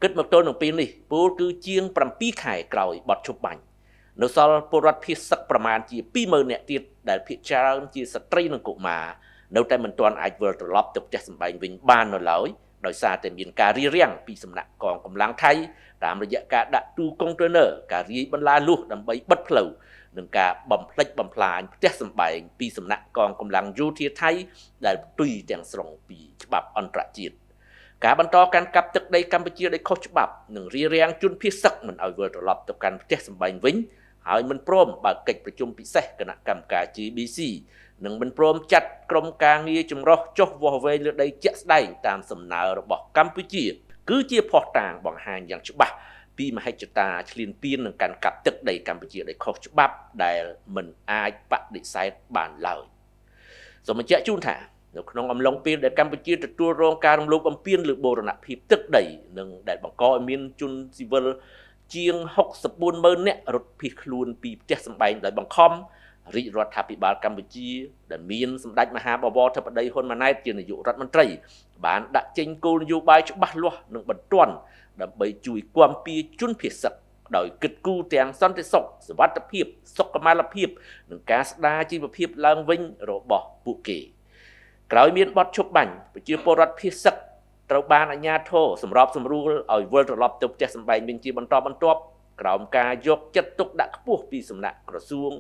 គិតមកទល់នឹងពេលនេះពលគឺជាង7ខែក្រោយបទឈប់បាញ់នៅសល់ពលរដ្ឋភៀសសឹកប្រមាណជា20000នាក់ទៀតដែលភាគច្រើនជាស្ត្រីនិងកុមារនៅតែមិនទាន់អាចវិលត្រឡប់ទៅផ្ទះសម្បែងវិញបាននៅឡើយដោយសារតែមានការរារាំងពីសំណាក់កងកម្លាំងថៃតាមរយៈការដាក់ទូកុងតឺន័រការរាយបន្លាលួសដើម្បីបិទផ្លូវនិងការបំផ្លិចបំផ្លាញផ្ទះសម្បែងពីសំណាក់កងកម្លាំងយោធាថៃដែលផ្ទុយទាំងស្រុងពីច្បាប់អន្តរជាតិការបន្តកាន់កាប់ទឹកដីកម្ពុជាដោយខុសច្បាប់និងរារាំងជនភៀសសឹកមិនឲ្យវិលត្រឡប់ទៅកាន់ផ្ទះសម្បែងវិញហើយមិនព្រមបើកកិច្ចប្រជុំពិសេសគណៈកម្មការ GBC និងមិនព្រមចាត់ក្រុមការងារចម្រុះចុះវាស់វែងលើដីជាក់ស្ដែងតាមសំណើរបស់កម្ពុជាគឺជាភស្តុតាងបង្ហាញយ៉ាងច្បាស់ពីមហិច្ឆតាឈ្លានពាននិងកាន់កាប់ទឹកដីកម្ពុជាដោយខុសច្បាប់ដែលមិនអាចបដិសេធបានឡើយសូមបញ្ជាក់ជូនថានៅក្នុងអំឡុងពេលដែលកម្ពុជាទទួលរងការរំលោភបំពានលើបូរណភាពទឹកដីនិងដែលបង្កឲ្យមានជនស៊ីវិលជាង64ម៉ឺននាក់រត់ភៀសខ្លួនពីផ្ទះសម្បែងដោយបង្ខំរាជរដ្ឋាភិបាលកម្ពុជាដែលមានសម្ដេចមហាបវរធិបតីហ៊ុនម៉ាណែតជានាយករដ្ឋមន្ត្រីបានដាក់ចេញគោលនយោបាយច្បាស់លាស់និងបន្ទាន់ដើម្បីជួយគាំពារជនភៀសសឹកដោយគិតគូរទាំងសន្តិសុខសុវត្ថិភាពសុខុមាលភាពនិងការស្ដារជីវភាពឡើងវិញរបស់ពួកគេក្រោយមានបទឈប់បាញ់ប្រជាពលរដ្ឋភៀសសឹកត្រូវបានអាជ្ញាធរសម្របសម្រួលឲ្យវិលត្រឡប់ទៅផ្ទះសម្បែងវិញជាបន្តបន្ទាប់ក្រោមការយកចិត្តទុកដាក់ខ្ពស់ពីសំណាក់ក្រសួង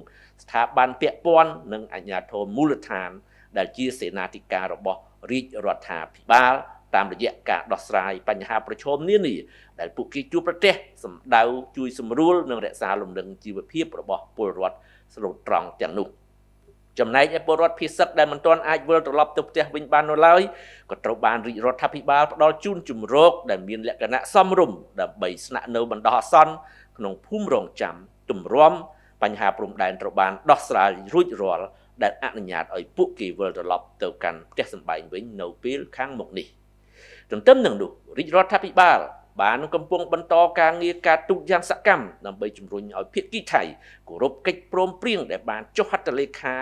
ស្ថាប័នពាក់ព័ន្ធនិងអាជ្ញាធរមូលដ្ឋានដែលជាសេនាធិការរបស់រាជរដ្ឋាភិបាលតាមរយៈការដោះស្រាយបញ្ហាប្រឈមនានាដែលពួកគេជួបប្រទះសម្ដៅជួយសម្រួលនិងរក្សាលំនឹងជីវភាពរបស់ពលរដ្ឋស្លូតត្រង់ទាំងនោះចំណែកឯពលរដ្ឋភៀសសឹកដែលមិនទាន់អាចវិលត្រឡប់ទៅផ្ទះវិញបាននៅឡើយក៏ត្រូវបានរាជរដ្ឋាភិបាលផ្ដល់ជូនជំរកដែលមានលក្ខណៈសមរម្យដើម្បីស្នាក់នៅបណ្ដោះអាសន្នក្នុងភូមិរងចាំទម្រាំបញ្ហាព្រំដែនត្រូវបានដោះស្រាយរួចរាល់ដែលអនុញ្ញាតឲ្យពួកគេវិលត្រឡប់ទៅកាន់ផ្ទះសម្បែងវិញនៅពេលខាងមុខនេះទន្ទឹមនឹងនោះរាជរដ្ឋាភិបាលបានកំពុងបន្តការងារការទូតយ៉ាងសកម្មដើម្បីជំរុញឲ្យភាគីថៃគោរពកិច្ចព្រមព្រៀងដែលបានចុះហត្ថលេខា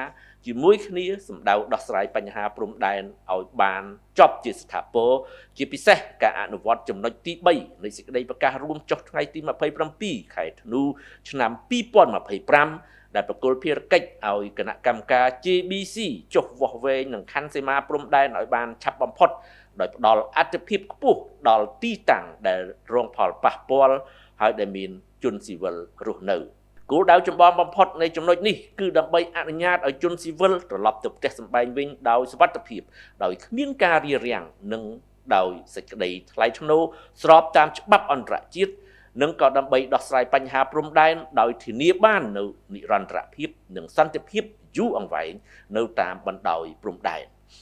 ជាមួយគ្នាសម្ដៅដោះស្រាយបញ្ហាព្រំដែនឲ្យបានចប់ជាស្ថាពរជាពិសេសការអនុវត្តចំណុចទី3នៃសេចក្តីប្រកាសរួមចុះថ្ងៃទី27ខែធ្នូឆ្នាំ2025ដែលប្រគល់ភារកិច្ចឲ្យគណៈកម្មការ JBC ចុះវាស់វែងនិងខណ្ឌសីមាព្រំដែនឲ្យបានឆាប់បំផុតដោយផ្ដល់អត្ថិភាពខ្ពស់ដល់ទីតាំងដែលរងផលប៉ះពាល់ហើយដែលមានជនស៊ីវិលរស់នៅគោលដៅចម្បងបំផុតនៃចំណុចនេះគឺដើម្បីអនុញ្ញាតឲ្យជនស៊ីវិលត្រឡប់ទៅផ្ទះសម្បែងវិញដោយសុវត្ថិភាពដោយគ្មានការរារាំងនិងដោយសេចក្តីថ្លៃថ្នូរស្របតាមច្បាប់អន្តរជាតិនិងក៏ដើម្បីដោះស្រាយបញ្ហាព្រំដែនដោយធានាបាននូវនិរន្តរភាពនិងសន្តិភាពយូរអង្វែងនៅតាមបណ្ដោយព្រំដែន។